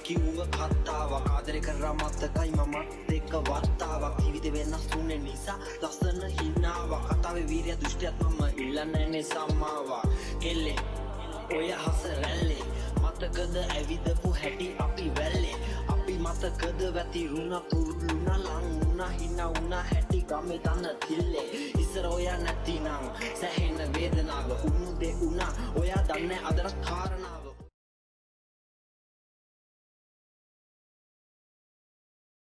කිව්ව කතාවක්. ආදරේ කරා මතකයි මමත් එක්ක වතාවක්. ජීවිතේ වෙනස් වුනේ නිසා ලස්සන හිනාවක්. කතාවේ වීරිය දුෂ්ටයත් මම ඉල්ලන්නේ නේ සමාවක්. කෙල්ලේ ඔය හස රැල්ලේ මතකද ඇවිදපු හැටි අපි වැල්ලේ? අපි මතකද වැතිරුණා, තුරුළුණා, ලං වුණා, හිනා වුණා හැටි ගමේ තන තිල්ලේ? ඉස්සර ඔයා නැතිනම් සැහෙන වේදනාව. උණු දේ වුණා, ඔයා දන්නේ අදරත් කාරණාව.